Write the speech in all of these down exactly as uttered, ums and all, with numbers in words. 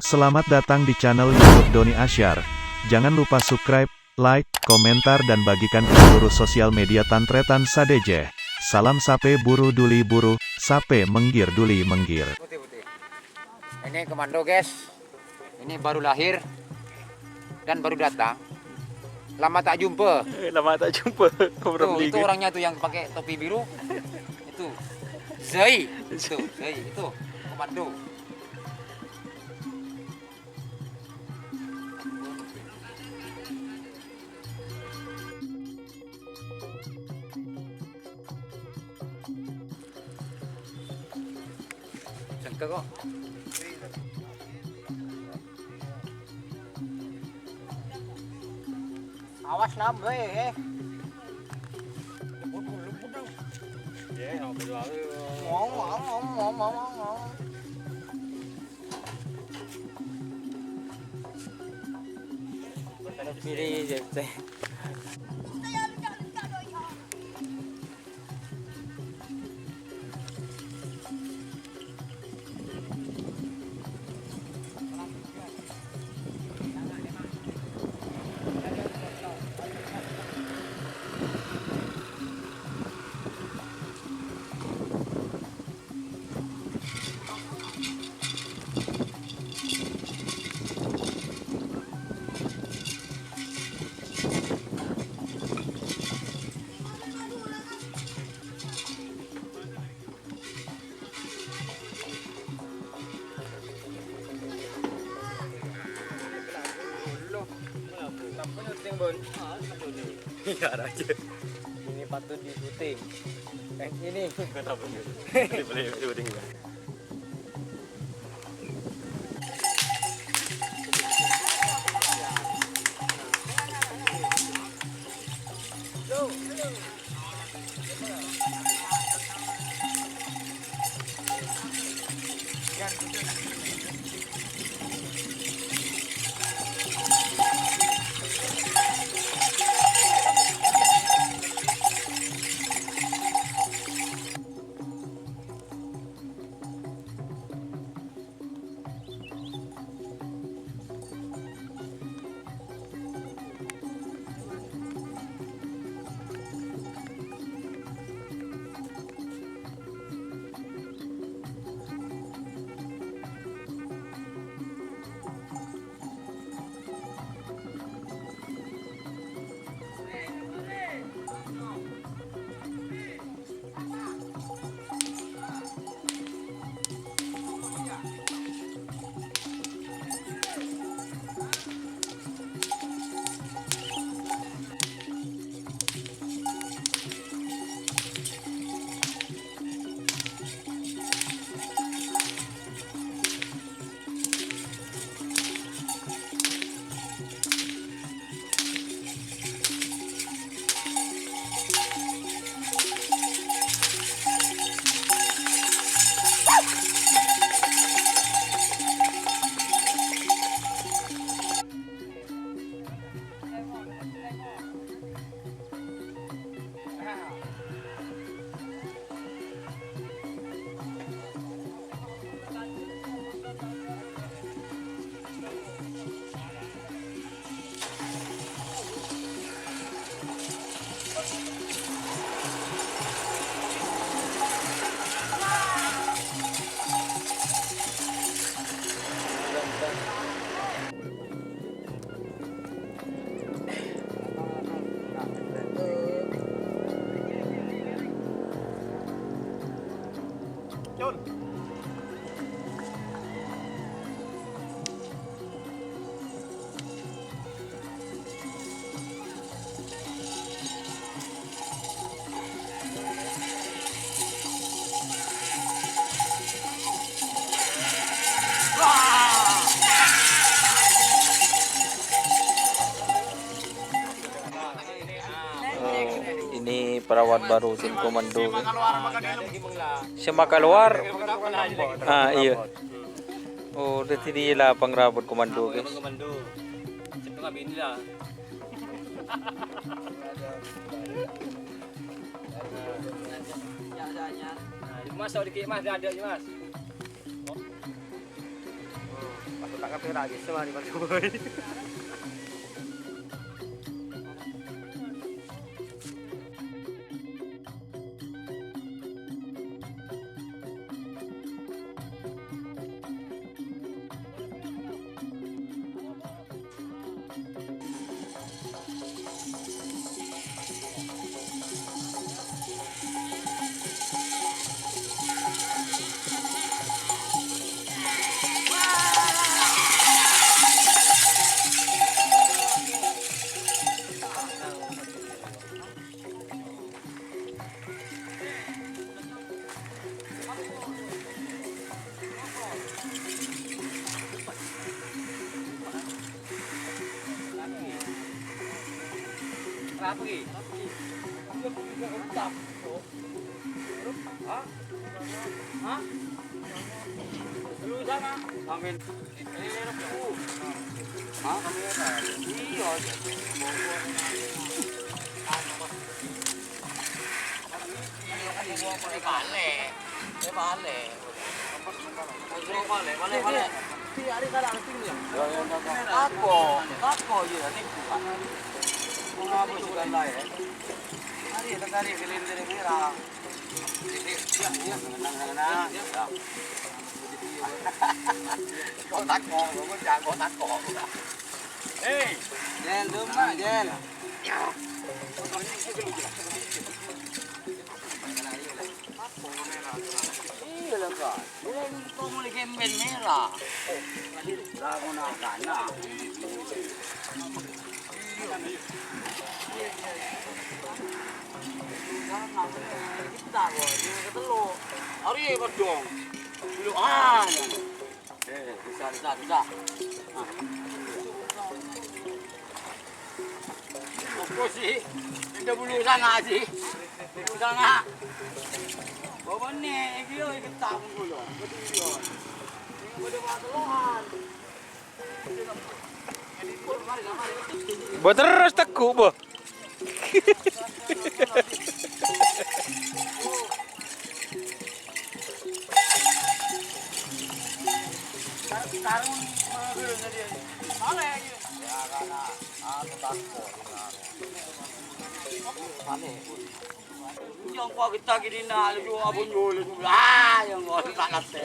Selamat datang di channel YouTube Doni Asyar. Jangan lupa subscribe, like, komentar, dan bagikan ke seluruh sosial media tan-tarètan sadhâjâ. Salam sapè buru duli buru, sapè mèngghir duli mèngghir. Putih-putih. Ini komando, guys. Ini baru lahir dan baru datang. Lama tak jumpa. Lama tak jumpa. Tuh, itu orangnya tuh yang pakai topi biru. Itu. Zai. Itu, Zai. Itu komando. Sengke kok. Awas nambah ya. Ngomong, ngomong, ngomong, ngomong. Pilih, Iya, raja. Ini patut diikuti. Yang ini. Boleh, boleh, boleh. Eh, ini perawat baru tim komando, kan? Sè makaluar. Ah, iyâ. Oh, dhâddhi dhiyâ la pangrabut komando, guys. Mas, sok dikit, Mas, dia ada, Mas. Kabeh ra wis mari, Mas. Rapi. Hah? Hah? Dulu sana. Amin. Eh, Rabu. Hah? Iya, jadi. Ini balik. Eh, balik. Balik, balik, balik. Tako, tako, iya, ini bukan. Kenapa juga lain? Mari, kita cari kalender merah. Iya, iya, tenang, tenang. Ya. Kok tako, kok tako, kok tako. Hei, Jel, duma, Jel. Iya lah, Kak. Iya, ini kok mulai kemben merah. Lah, kok nak kana? Kita, kok, ini ketelu. Hari, Pak Dong. Dulu, ah, ya. Eh, bisa, bisa, bisa. Nah. Apa sih? Kita bulu sana sih. Bulu sana. Bawa nih, iki yo, iki tamu dulu. Betul yo. Ini pada patelohan. Bo terus teguk, bo. Yang kok kita gini nak, lu abon dulu, ah, yang kok tak ngerti.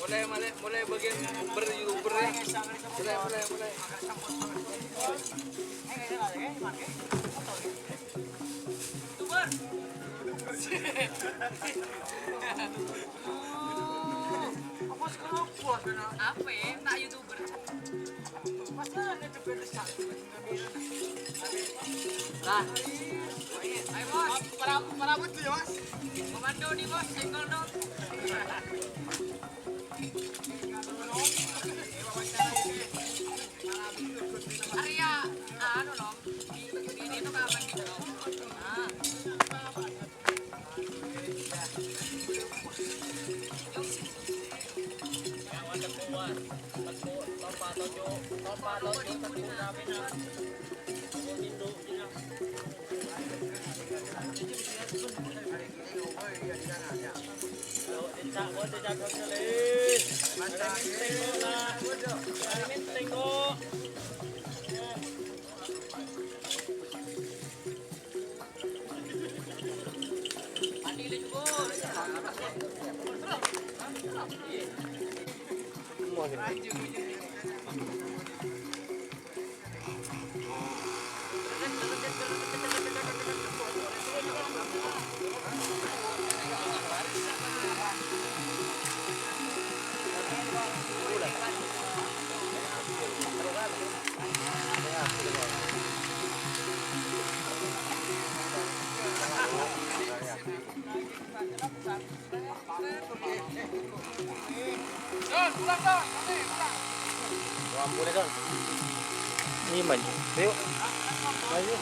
Mulai, mulai, mulai bagian ber-YouTuber ya. Mulai, mulai, mulai. Apa sih kalau puas, Bena? Apa ya? Tak YouTuber. Masa ada depan satu. Lah. Ayo, Bos. Para, para betul ya, Bos. Komando nih, Bos. Senggol dong. Arya, anu, Nom. Di, di, di itu kapan gitu, Nom? Ah. Ini maju. Ayo. Ayo.